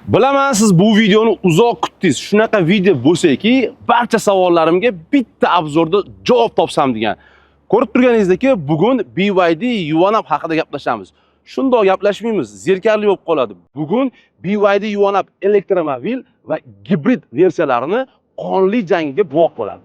Bilaman, siz bu videoni uzoq kutdingiz. Shunaqa video bo'lsa-ki, barcha savollarimga bitta обзор da javob topsam degan. Ko'rib turganingizdek, bugun BYD Yuan Up haqida gaplashamiz. Shundoq gaplashmaymiz, zerikarli bo'lib qoladi. Bugun BYD Yuan Up elektromobil va gibrid versiyalarini qonli jangiga guvoh bo'ladi.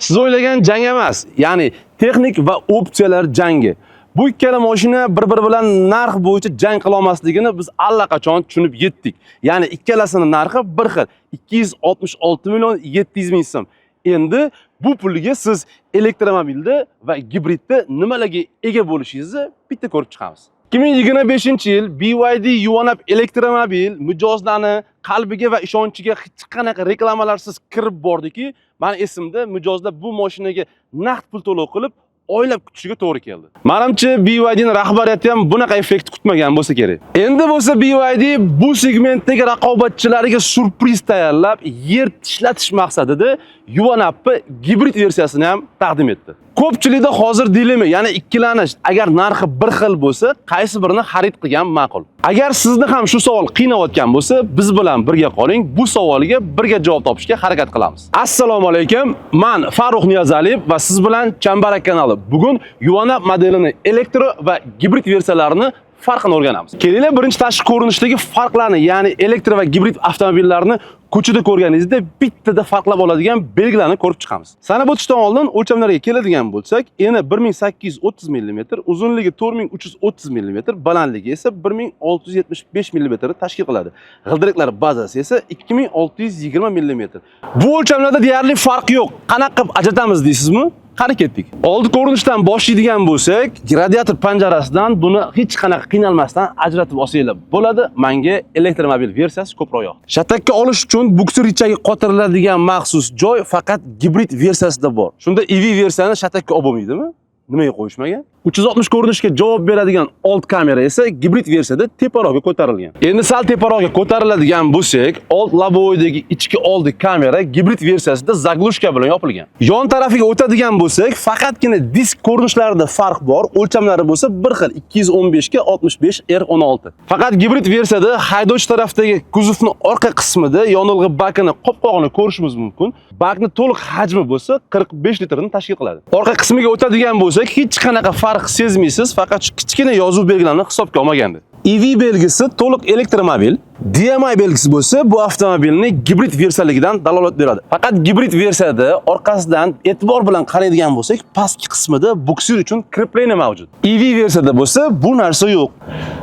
Siz o'ylagan jang emas, ya'ni texnik va opsiyalar jangi. Bu ikkala mashina bir-biri bilan narx bo'yicha jang qila olmasligini biz allaqachon tushunib yetdik. Ya'ni ikkalasini narxi bir xil, 266 million 700 ming so'm. Endi bu pulga siz elektromobilda va gibridda nimalarga ega bo'lishingizni bitta ko'rib chiqamiz. 2025-yil BYD Yuan Up elektromobil mijozlarni qalbiga va ishonchiga hech qanaqa reklamalarsiz kirib bordiki, mani esimda mijozlar bu mashinaga naqd pul to'lov qilib, oylab kutishiga to'g'ri keldi. Manimcha BYDning rahbariyati ham bunaqa effekt kutmagan bo'lsa kerak. Endi bo'lsa BYD bu segmentdagi raqobatchilariga syurpriz tayyorlab, yer tishlatish maqsadida Yuan Up'ni gibrid versiyasini ham taqdim etdi. Ko'pchilikda hozir dilemma, ya'ni ikkilanish, agar narxi bir xil bo'lsa, qaysi birini xarid qilgan ma'qul? Agar sizni ham shu savol qiynayotgan bo'lsa, biz bilan birga qoling, bu savolga birga javob topishga harakat qilamiz. Assalomu alaykum, men Farruh Niyozaliyev va siz bilan Chambarak kanali. Bugun Yuan Up modelini elektro va gibrid versiyalarini farqini o'rganamiz. Kelinglar, birinchi tashqi ko'rinishdagi farqlarni, ya'ni elektro va gibrid avtomobillarni ko'chada ko'rganingizda bittada farqlab oladigan belgilarni ko'rib chiqamiz. Sanab o'tishdan oldin o'lchamlarga keladigan bo'lsak, eni 1830 mm, uzunligi 4330 mm, balandligi esa 1675 mm tashkil qiladi. G'ildiraklar bazasi esa 2620 mm. Bu o'lchamlarda deyarli farq yo'q. Qanaqa qilib ajratamiz deysizmi? Qani ketdik. Oldi ko'rinishdan boshlaydigan bo'lsak, radiator panjarasidan buni hech qanaqa qiynalmasdan ajratib olsanglar bo'ladi. Menga elektromobil versiyasi ko'proq yoqdi. Shatakka olish uchun buksir ichagi qotiriladigan maxsus joy faqat gibrid versiyasida bor. Shunda EV versiyani shatakka olib bo'lmaydimi? Nimaga qo'yishmagan? 360 ko'rinishga javob beradigan old kamera esa gibrid versiyada teparoqga ko'tarilgan. Endi sal teparoqga ko'tariladigan bo'lsak, old лобовой dagi ichki oldi kamera gibrid versiyasida заглушка bilan yopilgan. Yon tarafiga o'tadigan bo'lsak, faqatgina disk ko'rinishlarida farq bor, o'lchamlari bo'lsa bir xil 215 ga 65 R16. Faqat gibrid versiyada haydovchi tarafdagi kuzovni orqa qismida yonilg'i bakini qopqog'ini ko'rishimiz mumkin. Bakni to'liq hajmi bo'lsa 45 litrni tashkil qiladi. Orqa qismiga o'tadigan bo'lsak, hech qanaqa farq sezmaysiz, faqat shu kichkina yozuv belgilarini hisobga olmaganda. EV belgisi to'liq elektromobil, DMI belgisi bo'lsa bu avtomobilning gibrid versiyaligidan dalolat beradi. Faqat gibrid versiyada orqasidan e'tibor bilan qaraydigan bo'lsak, pastki qismida buksir uchun крепление mavjud. EV versiyada bo'lsa bu narsa yo'q.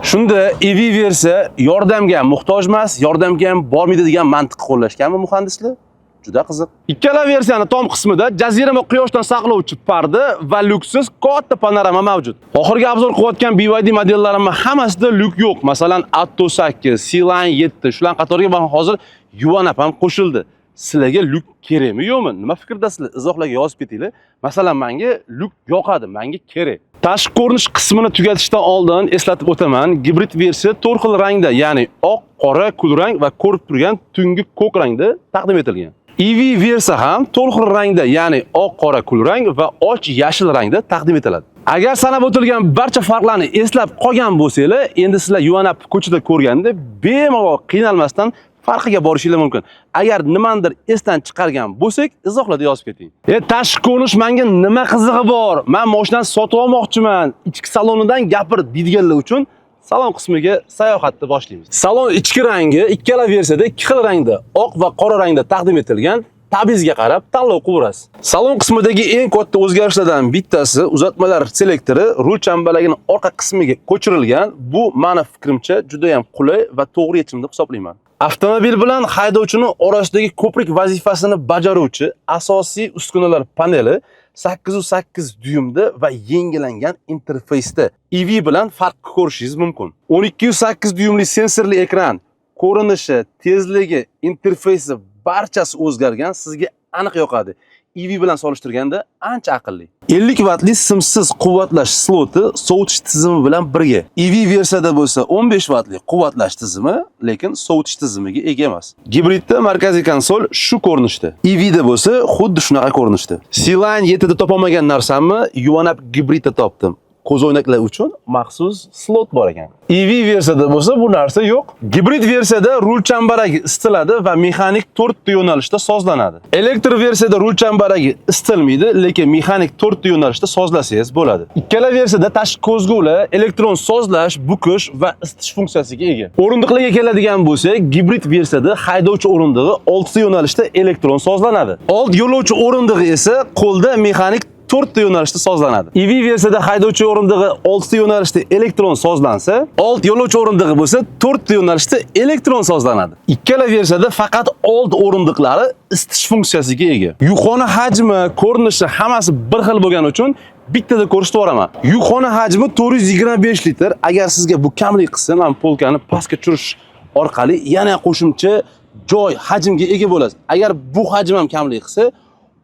Shunda EV versiya yordamga muhtoj emas, yordamga ham bormaydi degan mantiq qo'llashganmi muhandislar? Juda qiziq. Ikkala versiyani tom qismida jazirama quyoshdan saqlovchi parda va lyuksiz katta panorama mavjud. Oxirgi обзор qilayotgan BYD modellarimning hammasida lyuk yo'q. Masalan, Atto 8, Sealion 7, shular qatoriga mana hozir Yuan Up ham qo'shildi. Sizlarga lyuk kerakmi, yo'qmi? Nima fikrdasizlar? Izohlarga yozib ketinglar. Masalan, menga lyuk yoqadi, menga kerak. Tashqi ko'rinish qismini tugatishdan oldin eslatib o'taman, gibrid versiya to'rt xil rangda, ya'ni oq, qora, kulrang va ko'rib turgan tungi ko'k rangda taqdim etilgan. EV versiya ham to'rt xil rangda, ya'ni oq, qora, kulrang va och yashil rangda taqdim etiladi. Agar sanab o'tilgan barcha farqlarni eslab qolgan bo'lsanglar, endi sizlar Yuan Up ko'chada ko'rganda bemalol qiynalmasdan farqiga borishinglar mumkin. Agar nimanidir esdan chiqargan bo'lsak, izohlarda yozib keting. Tashqi ko'rinish menga nima qizig'i bor? Men mashinani sotib olmoqchiman. Ichki salonidan gapir deydiganlar uchun salon qismiga sayohatni boshlaymiz. Salon ichki rangi ikkala versiyada ikki xil rangda, oq va qora rangda taqdim etilgan. Ta'bingizga qarab tanlov qilaverasiz. Salon qismidagi eng katta o'zgarishlardan bittasi uzatmalar selektori rul chambalagini orqa qismiga ko'chirilgan. Bu meni fikrimcha juda ham qulay va to'g'ri yechim deb hisoblayman. Avtomobil bilan haydovchining orasidagi ko'prik vazifasini bajaruvchi asosiy uskunalar paneli 8.8 dyumda va yengilangan interfeysda EV bilan farq ko'rishingiz mumkin. 12.8 dyumli sensorli ekran, ko'rinishi, tezligi, interfeysi Barchasi o'zgargan, sizga aniq yoqadi. EV bilan solishtirganda ancha aqlli. 50 vattli simsiz quvvatlash sloti sovutish tizimi bilan birga. EV versiyada bo'lsa 15 vattli quvvatlash tizimi, lekin sovutish tizimiga ega emas. Gibridda markaziy konsol shu ko'rinishda. EVda bo'lsa xuddi shunaqa ko'rinishda. Sealion 7 da topolmagan narsamni Yuan Up gibridda topdim. Ko'zoynaklar uchun maxsus slot bor ekan. EV versiyada bo'lsa bu narsa yo'q. Gibrid versiyada rul chambaragi isitiladi va mexanik 4 ta yo'nalishda sozlanadi. Elektr versiyada rul chambaragi isitilmaydi, lekin mexanik 4 ta yo'nalishda sozlasangiz bo'ladi. Ikkala versiyada tashqi ko'zgular elektron sozlash, bukish va isitish funksiyasiga ega. O'rindiqlarga keladigan bo'lsak, gibrid versiyada haydovchi o'rindig'i 6 ta yo'nalishda elektron sozlanadi. Old yo'lovchi o'rindig'i esa qo'lda mexanik 4 ta yo'nalishda sozlanadi. EV versiyada haydovchi o'rindig'i 6 ta yo'nalishda elektron sozlansa, old yo'lovchi o'rindig'i bo'lsa 4 ta yo'nalishda elektron sozlanadi. Ikkala versiyada faqat old o'rindiqlari isitish funksiyasiga ega. Yukxona hajmi, ko'rinishi hammasi bir xil bo'lgani uchun bittada ko'rsatib yuboraman. Yukxona hajmi 425 litr. Agar sizga bu kamlik qilsa, mana polkani pastga tushirish orqali yana qo'shimcha joy, hajmga ega bo'lasiz. Agar bu hajm ham kamlik qilsa,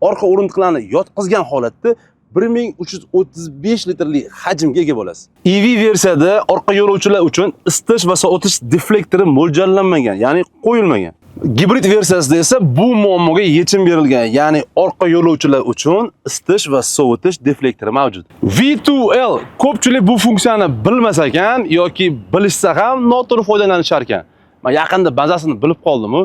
orqa o'rindiqlarni yotqizgan holatda 1335 litrli hajmga ega bo'lasiz. EV versiyada orqa yo'lovchilar uchun isitish va sovutish deflektori mo'ljallanmagan, ya'ni qo'yilmagan. Gibrid versiyasida esa bu muammoga yechim berilgan, ya'ni orqa yo'lovchilar uchun isitish va sovutish deflektori mavjud. V2L, ko'pchilik bu funksiyani bilmas ekan yoki bilishsa ham noto'g'ri foydalanishar ekan. Men yaqinda bazasini bilib qoldim-u.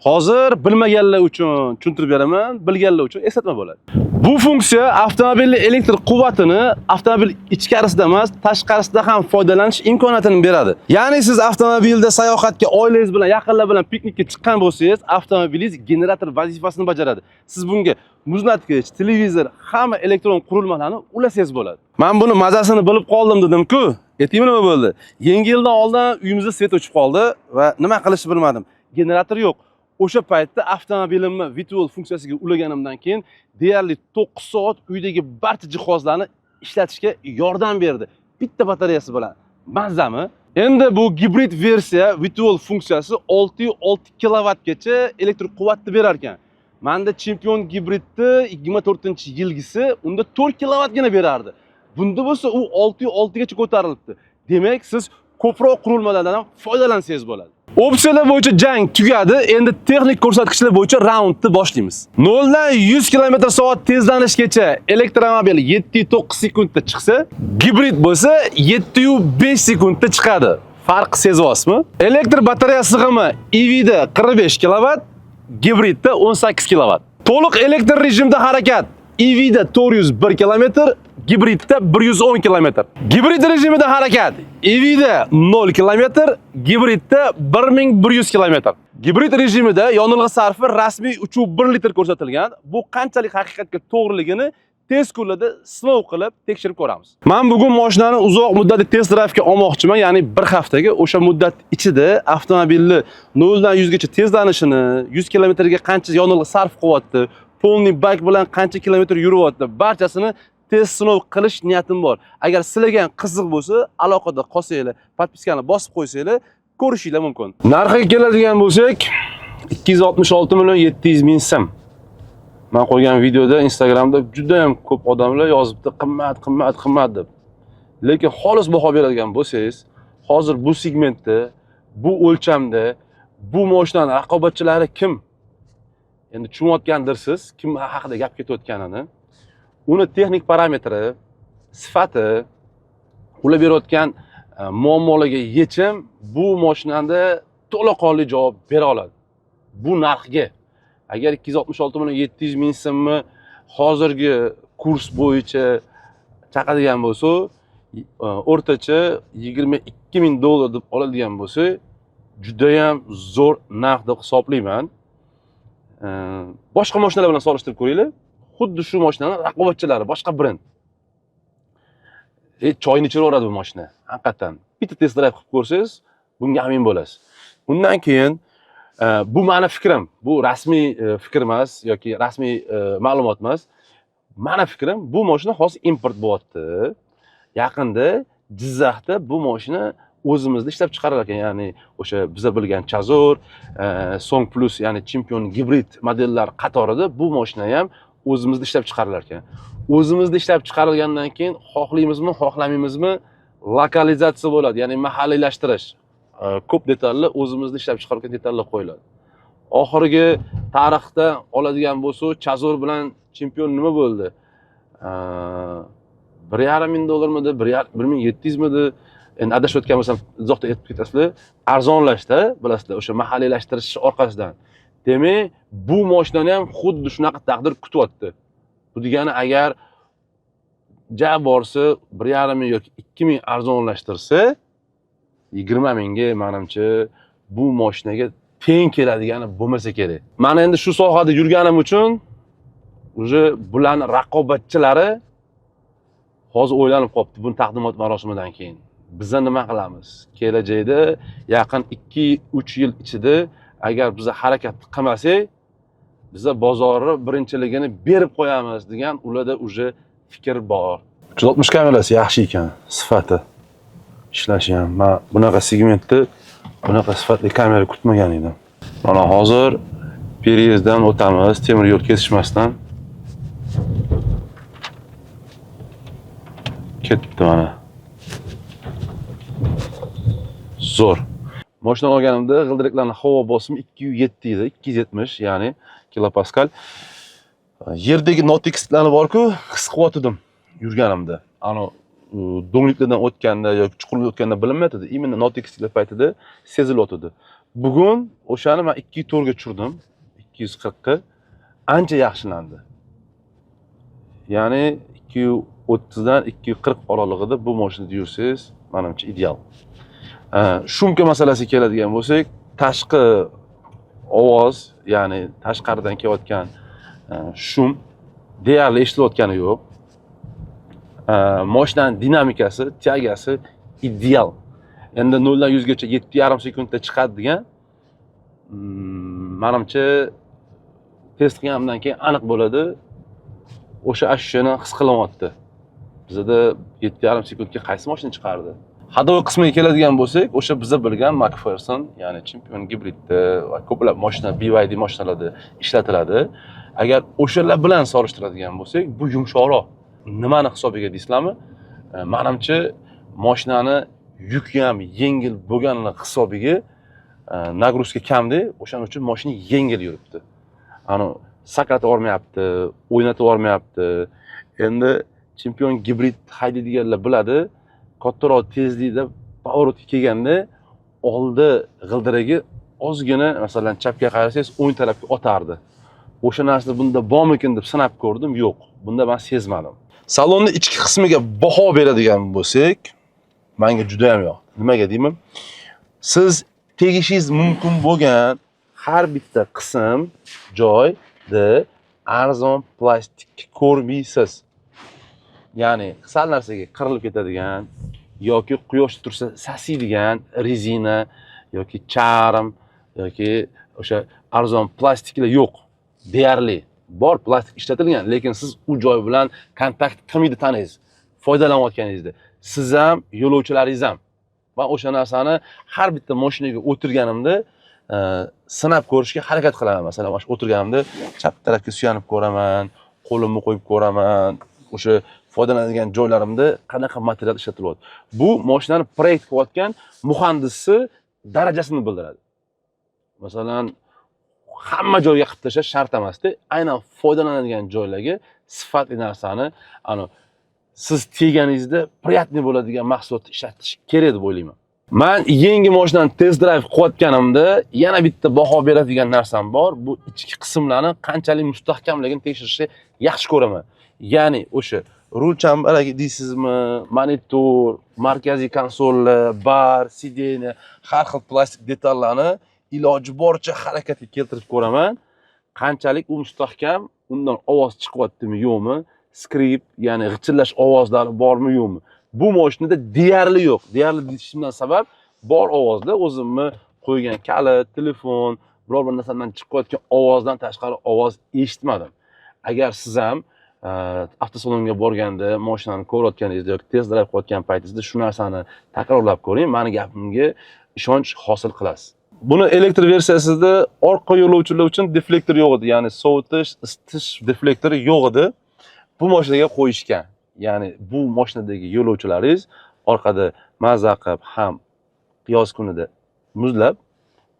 Hozir bilmaganlar uchun tushuntirib beraman, bilganlar uchun eslatma bo'ladi. Bu funksiya avtomobilning elektr quvvatini avtomobil ichkarisida emas, tashqarisida ham foydalanish imkoniyatini beradi. Ya'ni siz avtomobilda sayohatga oilangiz bilan, yaqinlar bilan piknikka chiqqan bo'lsangiz, avtomobilingiz generator vazifasini bajaradi. Siz bunga muzlatgich, televizor, hamma elektron qurilmalarni ulasangiz bo'ladi. Men buni mazasini bilib qoldim dedim-ku. Aytaymi nima bo'ldi? Yangi yildan oldin uyimizda свет o'chib qoldi va nima qilishni bilmadim. Generator yo'q. O'sha paytda avtomobilimni V2L funksiyasiga ulaganimdan keyin deyarli 9 soat uydagi barcha jihozlarni ishlatishga yordam berdi. Bitta batareyasi bilan. Mazami? Endi bu gibrid versiya V2L funksiyasi 6,6 kilovattgacha elektr quvvatni berar ekan. Menda Chempion gibridni 24-yilgisi unda 4 kilovattgina berardi. Bunda bo'lsa u 6,6 gacha ko'tarilibdi. Demak, siz ko'proq qurilmalardan ham foydalansangiz bo'ladi. Opsiyalar bo'yicha jang tugadi. Endi texnik ko'rsatkichlar bo'yicha raundni boshlaymiz. 0 dan 100 km/soat tezlanishgacha elektromobil 7,9 sekundda chiqsa, gibrid bo'lsa 7,5 sekundda chiqadi. Farq sezyapsizmi? Elektr batareya sig'imi EVda 45 kW, gibridda 18 kW. To'liq elektr rejimda harakat EVda 401 km, gibridda 110 km. Gibrid rejimida harakat EVda 0 km, gibridda 1100 km. Gibrid rejimida yonilg'i sarfi rasmiy 3,1 litr ko'rsatilgan. Bu qanchalik haqiqatga to'g'riligini tez kunlarda sinov qilib tekshirib ko'ramiz. Men bugun mashinani uzoq muddatli test drivega olmoqchiman, ya'ni bir haftaga. O'sha muddat ichida avtomobilni 0 dan 100 gacha tezlanishini, 100 kilometrga qancha yonilg'i sarf qilyapti, полный bak bilan qancha kilometr yuryapti, barchasini test sinov qilish niyatim bor. Agar sizlarga ham qiziq bo'lsa, aloqada qolsanglar, подписка ni bosib qo'ysanglar, ko'rishinglar mumkin. Narxiga keladigan bo'lsak, 266 million 700 ming so'm. Men qo'ygan videoda Instagramda juda ham ko'p odamlar yozibdi, qimmat, qimmat, qimmat deb. Lekin xolis baho beradigan bo'lsangiz, hozir bu segmentda, bu o'lchamda, bu mashinani raqobatchilari kim? Endi tushunayotgandirsiz, kim haqida gap ketayotganini. Uni texnik parametri, sifati, ular berayotgan muammolarga yechim bu mashinada to'laqonli javob bera oladi. Bu narxga. Agar 266 million 700 ming so'mni hozirgi kurs bo'yicha chaqadigan bo'lsa, o'rtacha 22 ming dollar deb oladigan bo'lsa, judayam zo'r narx deb hisoblayman. Boshqa mashinalar bilan solishtirib ko'ringlar. Xuddi shu mashinani raqobatchilari boshqa brend. Choyni ichiraveradi bu mashina. Haqiqatan. Bitta test drive qilib ko'rsangiz, bunga amin bo'lasiz. Undan keyin bu mani fikrim. Bu rasmiy fikr emas yoki rasmiy ma'lumot emas. Mani fikrim, bu mashina hozir import bo'lyapti. Yaqinda Jizzaxda bu mashina O'zimizda ishlab chiqarar ekan, ya'ni o'sha biza bilgan Chazor, Song Plus, ya'ni Chempion gibrid modellar qatorida bu mashina ham o'zimizda ishlab chiqarilar ekan. O'zimizda ishlab chiqarilgandan keyin, xohlaymizmi, xohlamaymizmi, lokalizatsiya bo'ladi, ya'ni mahalliylashtirish. Ko'p detallar o'zimizda ishlab chiqarilgan detallar qo'yiladi. Oxirgi tarixda oladigan bo'lsak, Chazor bilan Chempion nima bo'ldi? 1,5 ming dollarmidi, 1700 midi, endi adashayotgan bo'lsam, izohda aytib ketasizlar, arzonlashdi, bilasizlar, o'sha mahalliylashtirish orqasidan. Demak, bu mashinani ham xuddi shunaqa taqdir kutyapti. Bu degani, agar ja borsa 1,5 ming yoki 2000 arzonlashtirsa, 20 mingga manimcha bu mashinaga teng keladigani bo'lmasa kerak. Man endi shu sohada yurganim uchun уже bularni raqobatchilari hozir o'ylanib qolibdi buni taqdimot marosimidan keyin. Biza nima qilamiz? Kelajakda yaqin 2-3 yil ichida agar biza harakat qilmasak, biza bozorni birinchiligini berib qo'yamiz degan ularda уже fikr bor. 360 kamerasi yaxshi ekan, sifati. Ishlashi ham. Men bunaqa segmentda bunaqa sifatli kamera kutmagan edim. Mana hozir переезд dan o'tamiz, temir yo'l kesishmasdan. Ketdi mana. Zo'r. Mashina olganimda g'ildiraklarning havo bosimi 207 edi, 270, ya'ni kilopaskal. Yerdagi notekisliklarni bor-ku, his qilyotgandim yurganimda. Ano do'ngliklardan o'tganda yoki chuqurlik o'tganda bilinmayotdi. Именно notekisliklar paytida sezilyotdi. Bugun o'shani men 2.4 ga tushirdim, 240 ga. Ancha yaxshilandi. Ya'ni 230 dan 240 oralig'ida bu mashinada yursangiz, manimcha ideal. Шумка masalasiga keladigan bo'lsak, tashqi ovoz, ya'ni tashqaridan kelayotgan шум deyarli eshitilayotgani yo'q. Mashinani dinamikasi, тяга si ideal. Endi 0 dan 100 gacha 7,5 sekundda chiqadi degan, manimcha test qilganimdan keyin aniq bo'ladi. O'sha ощущение his qilinyapti. Bizada 7,5 sekundga qaysi mashina chiqardi? Ходовой qismiga keladigan bo'lsak, o'sha biza bilgan McPherson, ya'ni Chempion gibridda va ko'plab mashina, BYD mashinalarda ishlatiladi. Agar o'shalar bilan solishtiradigan bo'lsak, bu yumshoqroq. Nimani hisobiga deysizlarmi? Manimcha mashinani yuki ham yengil bo'lganini hisobiga, нагрузка kamda, o'shaning uchun mashina yengil yuribdi. Ani sakratib yubormayapti, o'ynatib yubormayapti. Endi Chempion gibrid haydaydiganlar biladi, kattaroq tezlikda поворот ga kelganda oldi g'ildiragi ozgina, masalan, chapga qarasangiz, o'ng tarafga otardi. O'sha narsa bunda bormikin deb sinab ko'rdim, yo'q. Bunda men sezmadim. Salonni ichki qismiga baho beradigan bo'lsak, menga juda ham yoqdi. Nimaga deyman? Siz tegishingiz mumkin bo'lgan har bitta qism joyda arzon plastik ko'rmaysiz. Ya'ni sal narsaga qirilib ketadigan yoki quyoshda tursa sasiydigan rezina yoki charm yoki o'sha arzon plastiklar yo'q. Deyarli bor, plastik ishlatilgan, lekin siz u joy bilan kontakt qilmaydi tanangiz foydalanayotganingizda. Siz ham, yo'lovchilaringiz ham. Man o'sha narsani har bitta mashinaga o'tirganimda sinab ko'rishga harakat qilaman. Masalan, mana shu o'tirganimda chap tarafga suyanib ko'raman, qo'limni qo'yib ko'raman, o'sha foydalanadigan joylarimda qanaqa material ishlatilyapti. Bu mashinani proyekt qilayotgan muhandisni darajasini bildiradi. Masalan, hamma joyga qilib tashlash shart emasda, aynan foydalanadigan joylarga sifatli narsani, ani siz teganingizda приятный bo'ladigan mahsulotni ishlatish kerak deb o'ylayman. Man yangi mashinani test drive qilayotganimda yana bitta baho beradigan narsam bor. Bu ichki qismlarni qanchalik mustahkamligini tekshirishni yaxshi ko'raman. Ya'ni o'sha rul chambaragi deysizmi, monitor, markaziy konsollar, bar, сиденье, har xil plastik detallarni iloji boricha harakatga keltirib ko'raman. Qanchalik u mustahkam, undan ovoz chiqyaptimi, yo'qmi, скрип, ya'ni g'ichillash ovozlari bormi, yo'qmi. Bu mashinada deyarli yo'q. Deyarli deyishimdan sabab, bor ovozlar o'zimni qo'ygan kalit, telefon, biror bir narsadan chiqayotgan ovozdan tashqari ovoz eshitmadim. Agar siz ham Avtosalonga borganda mashinani ko'rayotganingizda yoki test drive qilayotgan paytingizda shu narsani takrorlab ko'ring, mani gapimga ishonch hosil qilasiz. Buni elektr versiyasida orqa yo'lovchilar uchun deflektor yo'q edi, ya'ni sovutish, isitish deflektori yo'q edi. Bu mashinaga qo'yishgan. Ya'ni bu mashinadagi yo'lovchilaringiz orqada maza qilib ham yoz kunida muzlab,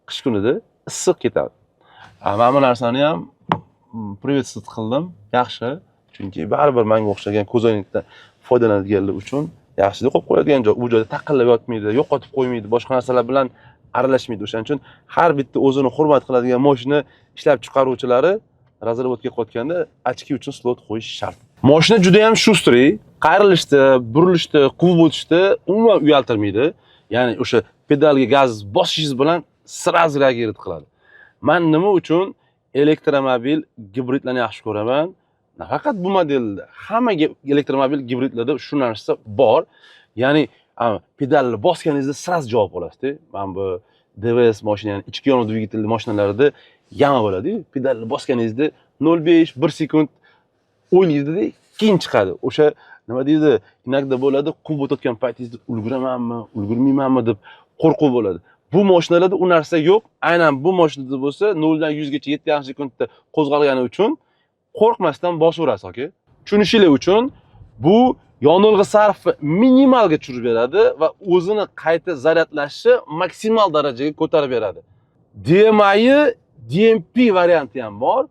qish kunida issiq ketadi. Mana bu narsani ham приветствовать qildim. Yaxshi. Chunki baribir menga o'xshagan ko'zoynakdan foydalanadiganlar uchun yaxshi qo'yib qo'yadigan joy. U joyda taqillab yotmaydi, yo'qotib qo'ymaydi, boshqa narsalar bilan aralashmaydi. O'shaning uchun har bitta o'zini hurmat qiladigan mashina ishlab chiqaruvchilari разработка qilayotganda очки uchun slot qo'yish shart. Mashina juda ham шустрый, qayrilishda, burilishda, quvib o'tishda umuman uyaltirmaydi. Ya'ni o'sha pedalga gaz bosishingiz bilan сразу реагировать qiladi. Man nima uchun elektromobil gibridlarni yaxshi ko'raman? Nafaqat bu modelda, hamma elektromobil gibridlarda shu narsa bor. Ya'ni pedalni bosganingizda сразу javob olasizda. Mana bu ДВС mashina, ya'ni ichki yonuv dvigatelli mashinalarda яма bo'ladi-yu. Pedalni bosganingizda 0,5 1 sekund o'ylaydida, keyin chiqadi. O'sha nima deydi, иногда bo'ladi, quvib o'tayotgan paytingizda ulguramanmi, ulgurmaymanmi deb qo'rquv bo'ladi. Bu mashinalarda u narsa yo'q. Aynan bu mashinada bo'lsa 0 dan 100 gacha 7,5 sekundda qo'zg'algani uchun qo'rqmasdan bosaverasiz, aka. Tushunishinglar uchun, bu yonilg'i sarfi minimalga tushirib beradi va o'zini qayta zaryadlashi maksimal darajaga ko'tarib beradi. DMI DMP varianti ham bor.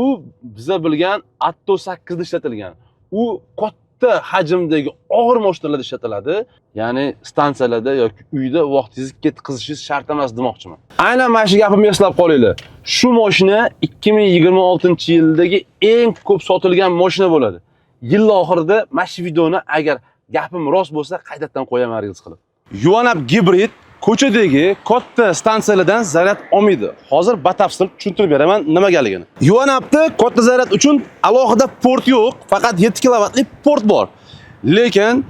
U biza bilgan Atto 8 da ishlatilgan. U katta hajmdagi og'ir mashinalarda ishlatiladi. Ya'ni stansiyalarda yoki uyda vaqtingizni ketkazishingiz shart emas demoqchiman. Aynan mana shu gapimni eslab qolinglar. Shu mashina 2026-yildagi eng ko'p sotilgan mashina bo'ladi. Yil oxirida mana shu videoni, agar gapim rost bo'lsa, qaytadan qo'yaman reels qilib. Yuan Up gibrid ko'chadagi katta stansiyalardan zaryad olmaydi. Hozir batafsil tushuntirib beraman nimagaligini. Yuan Upda katta zaryad uchun alohida port yo'q, faqat 7 kilovatli port bor. Lekin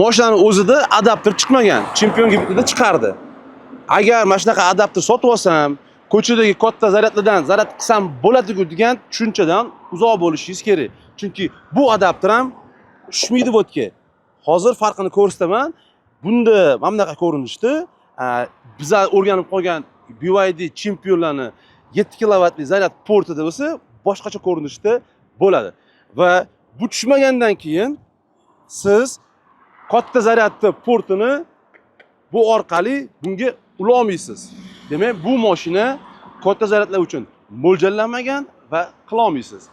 mashinani o'zida adapter chiqmagan. Chempion gibridida chiqardi. Agar mana shunaqa adapter sotib olsam, ko'chadagi katta zaryadlardan zaryad qilsam bo'ladi-ku degan tushunchadan uzoq bo'lishingiz kerak. Chunki bu adapter ham tushmaydi bu yerga. Hozir farqini ko'rsataman. Bunda mana bunaqa ko'rinishda, biza o'rganib qolgan BYD chempionlarni 7 kilovatli zaryad portida bo'lsa, boshqacha ko'rinishda bo'ladi. Va bu tushmagandan keyin siz katta zaryadni portini bu orqali bunga ulolmaysiz. Demak, bu mashina katta zaryadlar uchun mo'ljallanmagan va qilolmaysiz.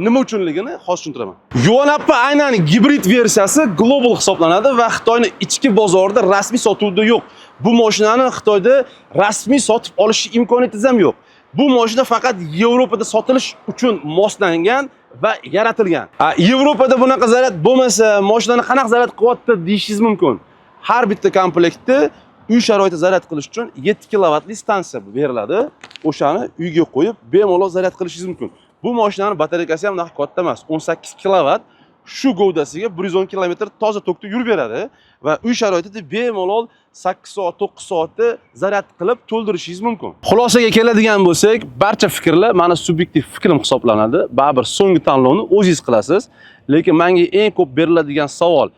Nima uchunligini hozir tushuntiraman. Yuan Up aynan gibrid versiyasi global hisoblanadi va Xitoyning ichki bozorida rasmiy sotuvda yo'q. Bu mashinani Xitoyda rasmiy sotib olish imkoniyatingiz ham yo'q. Bu mashina faqat Yevropada sotilish uchun moslangan va yaratilgan. Yevropada bunaqa zaryad bo'lmasa, mashinani qanaqa zaryad qilyapti deyishingiz mumkin. Har bitta komplektda uy sharoitida zaryad qilish uchun 7 kilovatli stansiya beriladi. O'shani uyga qo'yib, bemalol zaryad qilishingiz mumkin. Bu mashinani batareykasi ham unaqa katta emas, 18 kilovat. Shu govdasiga 110 kilometr toza tokda yurib beradi va uy sharoitida bemalol 8 soat, 9 soatda zaryad qilib to'ldirishingiz mumkin. Xulosaga keladigan bo'lsak, barcha fikrlar mani subyektiv fikrim hisoblanadi. Baribir so'nggi tanlovni o'zingiz qilasiz. Lekin menga eng ko'p beriladigan savol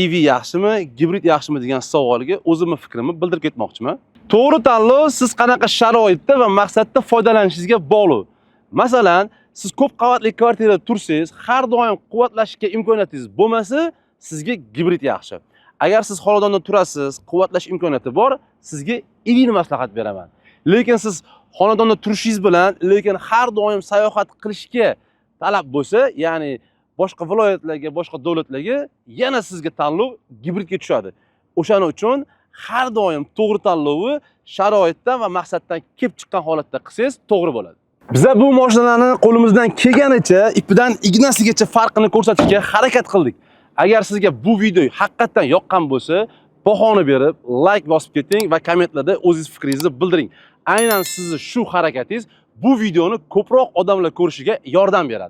EV yaxshimi, gibrid yaxshimi degan savolga o'zimni fikrimni bildirib ketmoqchiman. To'g'ri tanlov siz qanaqa sharoitda va maqsadda foydalanishingizga bog'liq. Masalan, siz ko'p qavatli kvartirada tursangiz, har doim quvvatlashga imkoniyatingiz bo'lmasa, sizga gibrid yaxshi. Agar siz xonadonda turasiz, quvvatlash imkoniyati bor, sizga EVni maslahat beraman. Lekin siz xonadonda turishingiz bilan, lekin har doim sayohat qilishga talab bo'lsa, ya'ni boshqa viloyatlarga, boshqa davlatlarga, yana sizga tanlov gibridga tushadi. O'shaning uchun har doim to'g'ri tanlovni sharoitdan va maqsaddan kelib chiqqan holatda qilsangiz to'g'ri bo'ladi. Biza bu mashinalarni qo'limizdan kelganicha ipidan ignasigacha farqini ko'rsatishga harakat qildik. Agar sizga bu video haqiqatdan yoqqan bo'lsa, bahoni berib, like bosib keting va kommentlarda o'zingiz fikringizni bildiring. Aynan sizni shu harakatingiz bu videoni ko'proq odamlar ko'rishiga yordam beradi.